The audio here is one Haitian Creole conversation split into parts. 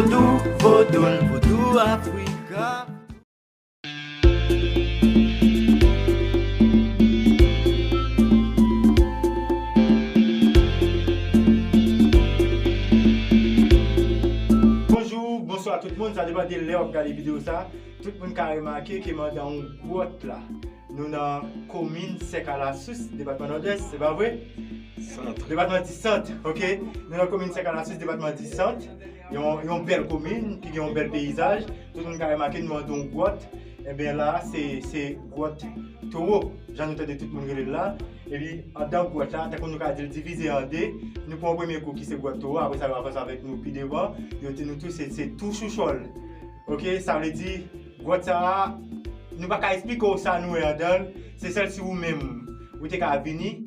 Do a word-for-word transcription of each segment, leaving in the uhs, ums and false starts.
Vodou, vodou, vodou Afrika. Bonjou, bonswa tout moun, sa depann de lè w ap gade videyo sa. Tout moun ka remake ke m andan yon gwòt la. Nou nan komin Sèkalasous, depatman Nòdès, se pa vre? Sant. Depatman di Sant, ok. Nou nan komin Sèkalasous, depatman di Sant. Yon, yon bèl komin, ki gen yon bèl peyizaj. Tout moun ka remake nou andan yon gwòt. Ebyen la, se, se gwòt Towo, jan nou tande tout moun rele l la. Epi, andan gwòt la, tankou nou ka di l divize an de, nou pran yon premye kou ki se gwòt Towo, apre sa, yo avanse avèk nou pi devan, yo di nou tou se, se tou Chouchòl. Ok, sa vle di, gwòt sa a, nou pa ka eksplike w sa nou wè andan l, se sèl si ou menm, ou te ka vini,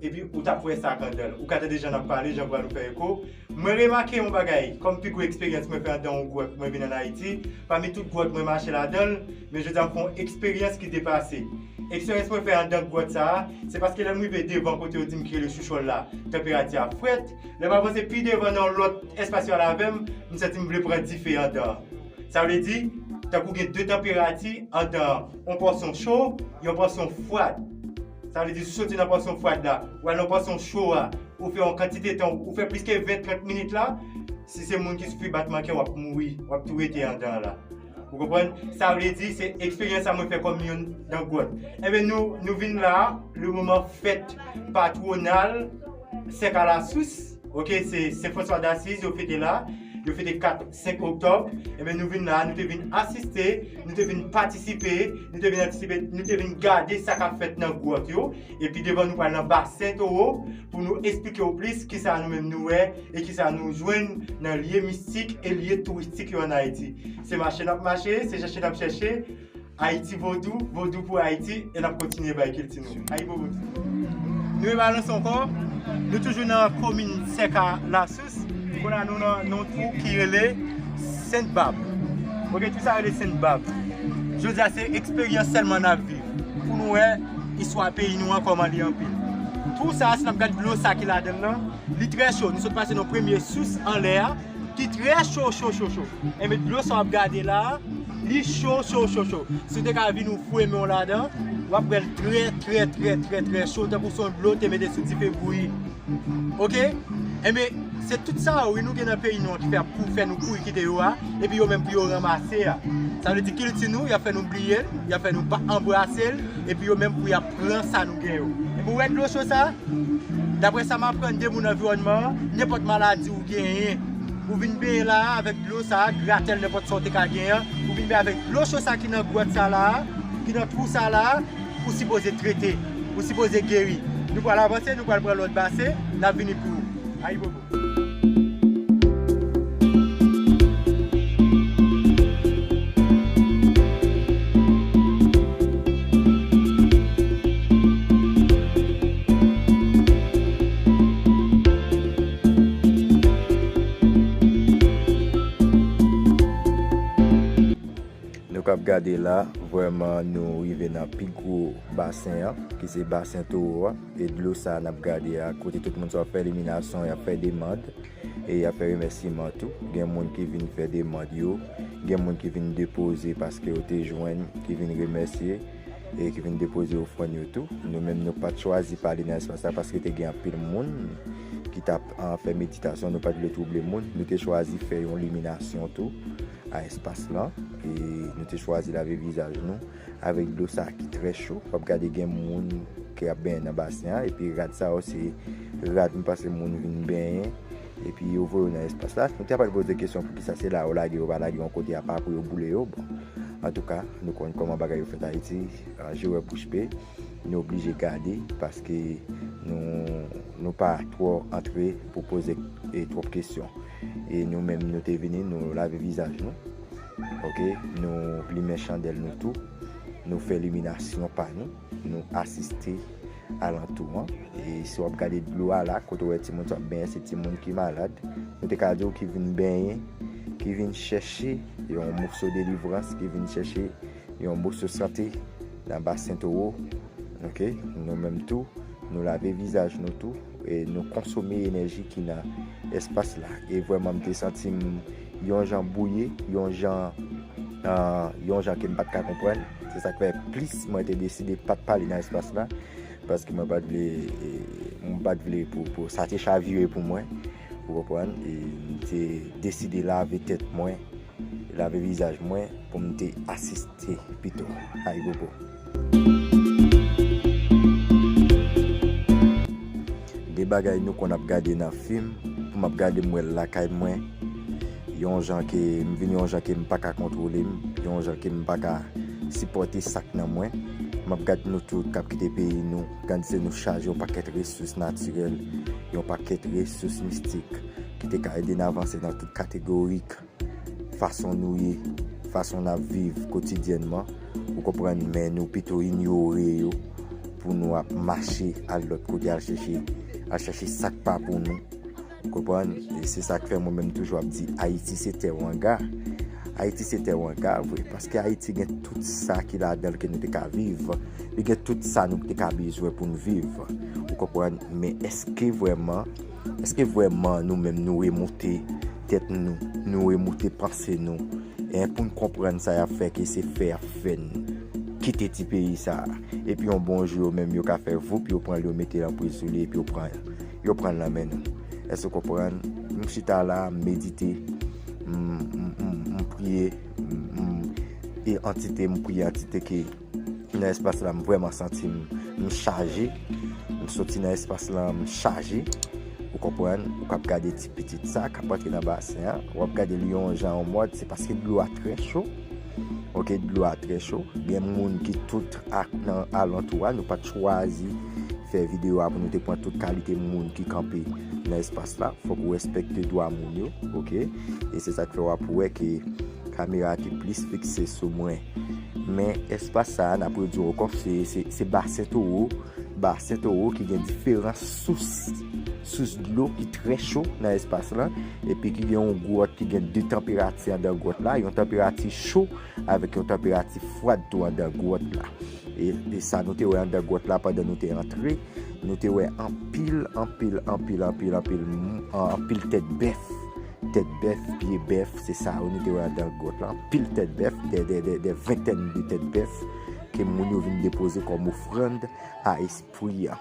epi ou t ap wè sa k andan l. Ou ka tande jan n ap pale, jan vwa nou fè eko. Mwen remake yon bagay, kòm pi gwo eksperyans mwen fè andan yon gwòt, mwen vin ann Ayiti, pami tout gwòt mwen mache ladan l, men jodi a m fè yon eksperyans ki depase. Eksperyans mwen fè andan gwòt sa a, se paske lè m rive devan kote yo di m ki rele Chouchòl la, tanperati a frèt. Lè m avanse pi devan nan lòt espas yo al avè m, m santi m vle pran dife andan. Sa vle di, tankou gen de tanperati andan yon pòsyon cho, yon pòsyon fwad. Sa vle di, si w soti nan pòsyon fwad la, w al nan pòsyon cho a, ou fè yon kantite tan, ou fè plis ke ven trant minit la, si se moun ki soufri batman kè, w ap mouri, w ap tou rete andan la. Ou konprann? Sa vle di, se eksperyans sa mwen fè kòm youn nan gwòt. Enben, nou, nou vin la, le moman fèt patwonal Sèkalasous, ok, se Sen Franswa Dasiz, yo fete la, yo fete kat, senk oktòb. Enben, nou vin la, nou te vin asiste, nou te vin patisipe, nou te vin antisipe, nou te vin gade sa k ap fèt nan gwòt yo. Epi devan nou pral nan Basen Towo pou nou eksplike w plis kisa nou menm nou wè e kisa nou jwenn nan lye mistik e lye touristik yo ann Ayiti. Se mache n ap mache, se chèche n ap chèche. Ayiti Vodou, Vodou pou Ayiti, e n ap kontinye bay kilti nou. Ayibobo. Nou rebalanse ankò, nou toujou nan komin Sèkalasous. Kounye a nou nan, nan yon twou ki rele Sent Bab. Ok, twou sa rele Sent Bab. Jodi a se eksperyans sèlman n ap viv. Pou nou wè istwa peyi nou an kòman li anpil. Twou sa, si n ap gade dlo sa ki ladan l lan, li trè cho. Nou sot pase nan premye sous anlè a, ki trè cho, cho, cho, cho. Enben dlo sa w ap gade la, li cho, cho, cho, cho. Si w te ka vin ou fouye men w ladan, w ap wè l trè, trè, trè, trè, trè cho, tankou se yon dlo w te mete sou dife bouyi. Ok? Enben, se tout sa yo, wi, nou gen nan peyi nou an ki fè, pou fè nou kouri kite yo a, epi yo menm pou yo ranmase a. Sa vle di kilti nou, y ap fè nou bliye l, y ap fè nou pa anbrase l, epi yo menm pou y ap pran sa nou gen yo. Enben, ou wè dlo cho sa? Daprè sa m aprann de moun anviwònman an, nenpòt maladi ou genyen, ou vin benyen la a avèk dlo sa a, gratèl, nenpòt sa w te ka genyen an, ou vin benyen avèk dlo cho sa ki nan gwòt sa la a, ki nan twou sa la a, ou sipoze trete, ou sipoze geri. Nou pral avanse, nou pral pran lòt basen, n ap vini pou ou. Ayibobo. Nou k ap gade la, vrèman nou rive nan pi gwo basen an, ki se Basen Towo a. E dlo sa a n ap gade a, kote tout moun sa ap fè eliminasyon, y ap fè demann, e y ap fè remèsiman tou. Gen moun ki vin fè demann yo, gen moun ki vin depoze paske yo te jwenn, ki vin remèsye, e ki vin depoze ofrann yo tou. Nou menm, nou pa t chwazi pale nan espas la paske te gen anpil moun ki t ap, ah, fè meditasyon, nou pa t vle twouble moun. Nou te chwazi fè yon liminasyon tou a espas lan, e nou te chwazi lave vizaj nou avèk dlo sa ki trè cho. W ap gade gen moun ki ap benyen nan basen an, epi rad sa yo se rad m panse moun vin benyen, epi yo voye yo nan espas la. Nou te ap poze kesyon poukisa se la yo lage, yo pa lage yon kote apa pou yo boule yo. Bon, antouka, nou konn kòman bagay yo fèt Ayiti, an je wè bouch be, nou oblije gade, paske nou, nou pa twò antre pou poze, e, twòp kesyon. E nou menm, nou te vini, nou lave vizaj nou. Ok, nou limen chandèl nou tou. Nou fè liminasyon pa nou. Nou asiste alantou an. E si w ap gade dlo a la, kote w wè timoun sa ap benyen, se timoun ki malad. Nou te ka di w ki vin benyen, ki vin chèche yon moso delivrans, ki vin chèche yon moso sante nan Basen Towo. Ok, nou menm tou, nou lave vizaj nou tou, e nou konsome enèji ki nan espas la. E vrèman, m te santi m yon jan bwouye, yon jan, ah, yon jan ke m pa t ka konprann. Se sa k fè plis mwen te deside pa t pale nan espas la, paske mwen pa t vle, eh, mwen pa t vle pou, pou sa te chavire pou mwen, ou konprann? E m te deside lave tèt mwen, lave vizaj mwen pou m te asiste pito. Ayibobo. Gen bagay nou konn ap gade nan fim, pou m ap gade m wè l lakay mwen, yon jan ke m vin yon jan ke m pa ka kontwole m, yon jan ke m pa ka sipòte sa k nan mwen. M ap gade nou tout k ap kite peyi nou, gade se nou chaje yon pakèt resous natirèl, yon pakèt resous mistik ki te ka ede n avanse nan tout kategori, fason nou ye, fason n ap viv kotidyènman, ou konprann, men nou pito inyore yo pou nou ap mache al lòt kote al chèche, al chèche sa k pa pou nou. Ou konprann? E se sa k fè mwen menm toujou ap di Ayiti se tè wanga. Ayiti se tè wanga vre, paske Ayiti gen tout sa ki ladan l ke nou te ka viv. Li gen tout sa nou te ka bezwen pou n viv. Ou konprann? Men èske vrèman, èske vrèman nou menm nou remoute tèt nou, nou remoute panse nou, en, pou n konprann sa y ap fè, ke se fè y ap fè n kite ti peyi sa a? Epi yon bon jou, yo menm yo ka fè voup, yo pran l, yo mete l an pri sou li, epi yo pran, yo pran l nan men nou. Èske w konprann? M chita la, m medite, m, m, m, m priye, m, m, e antite, m priye antite ke nan espas la, m vrèman santi m, m chaje. M soti nan espas la, m chaje. Ou konprann? Ou k ap gade ti pitit sa k ap antre nan basen an. W ap gade li yon jan, yon mòd, se paske dlo a trè cho. Oke, dlo a trè cho. Gen moun ki tout ak, nan alantou a, nou pa t chwazi fè videyo a pou nou te pran tout kalite moun ki kanpe nan espas la. Fòk ou respekte dwa moun yo, oke? E se sa k fè w ap wè ke kamera a te plis fikse sou mwen. Men espas sa a, n ap redi w ankò, se, se, se basen towo. Basen towo ki gen diferan sous, sous dlo ki trè cho nan espas lan. Epi ki gen yon gwòt ki gen de tanperati anndan gwòt la. Yon tanperati cho avèk yon tanperati fwad tou anndan gwòt la. E, e sa nou te wè anndan gwòt la pandan nou te antre. Nou te wè anpil, anpil, anpil, anpil, anpil, m-, anpil tèt bèf. Tèt bèf, pye bèf, se sa yo nou te wè anndan gwòt la. Anpil tèt bèf, dè, dè, dè, dè ventèn de tèt bèf ke moun yo vin depoze kòm ofrann a espri a.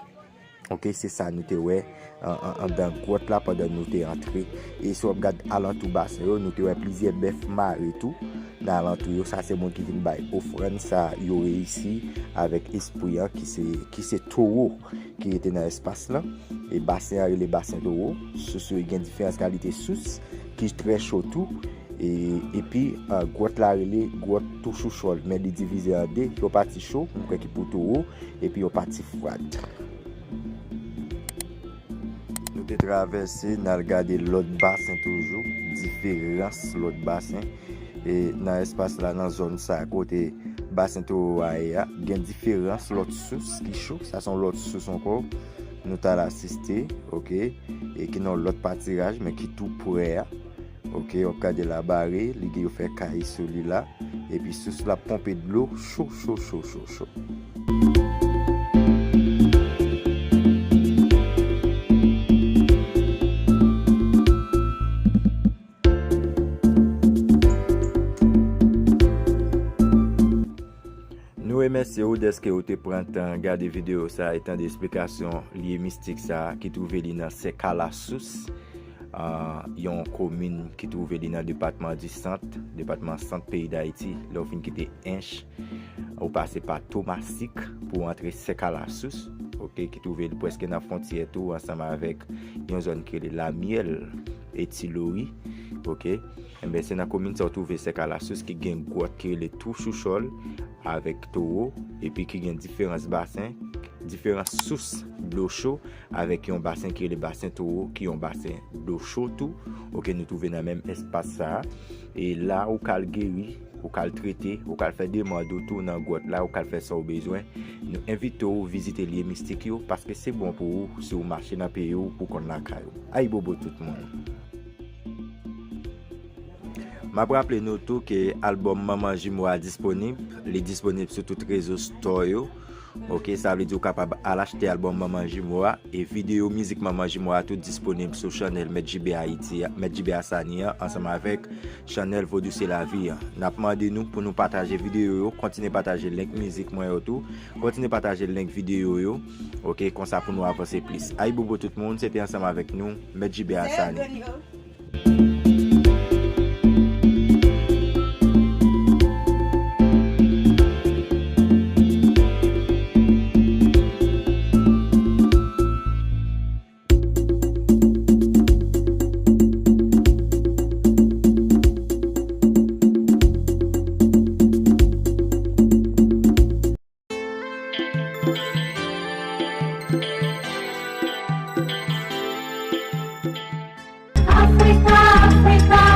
Oke, se sa nou te wè an, an, anndan gwòt la pandan nou te antre. E si w ap gad alantou basen yo, nou te wè plizyè bèf mare tou nan alantou yo. Sa se moun ki vin bay ofrann sa yo reyisi avèk espri an ki se, ki se towo ki rete nan espas lan. E basen an rele basen towo. Sous yo gen diferans kalite sous ki trè cho tou. E, epi, ah, gwòt la rele gwòt tou chouchòl, men li divize an de, yon pati cho, m kwè ki pou towo, epi yon pati fwad. Nou te travèse, n al gade lòt basen toujou, diferans lòt basen. E nan espas la, nan zòn sa kote basen towo a ye a, gen diferans lòt sous ki cho. Sa se yon lòt sous ankò. Nou t al asiste, oke, e ki nan yon lòt patiraj, men ki tou prè a. Oke, w ap gade la bare, li gen yo fè kay sou li la. Epi sous la ponpe dlo cho, cho, cho, cho, cho. Nou remèsye w dèske w te pran tan gade videyo sa a e tande esplikasyon lye mistik sa a ki twouve li nan Sèkalasous, ah, yon komin ki twouve li nan depatman di Sant, depatman Sant peyi Dayiti. Lè w fin kite Ench, ou pase pa Tomasik pou w antre Sèkalasous, oke, ki twouve li prèske nan fwontyè tou ansanm avèk yon zòn ki rele Lamyèl e Ti Lori, oke. Enben, se nan komin sa w twouve Sèkalasous ki gen gwòt ki rele Tou Chouchòl avèk Towo, epi ki gen diferans basen, diferans sous dlo cho avèk yon basen ki rele Basen Towo, ki yon basen dlo cho tou, oke, nou twouve nan menm espas sa a. E la ou ka al geri, ou ka al trete, ou ka al fè demann ou tou nan gwòt la, ou ka al fè sa w bezwen. Nou envite w vizite lye mistik yo, paske se bon pou ou si w mache nan peyi w pou konn lakay ou. Ayibobo tout moun. M ap raple nou tou ke albòm Manman Jimo a disponib. Li disponib sou tout rezo store yo. Ok, sa vle di ou kapab al achte albòm Manman Jimo a. E videyo mizik Manman Jimo a tou disponib sou chanèl Mèt J B Ayiti a, Mèt J B Hassani an, ansanm avèk chanèl Vodou Se Lavi an. N ap mande nou pou nou pataje videyo yo, kontinye pataje link mizik mwen yo tou, kontinye pataje link videyo yo. Ok, konsa pou nou avanse plis. Ayibobo tout moun, se te ansanm avèk nou, Mèt J B Hassani. Africa, Africa,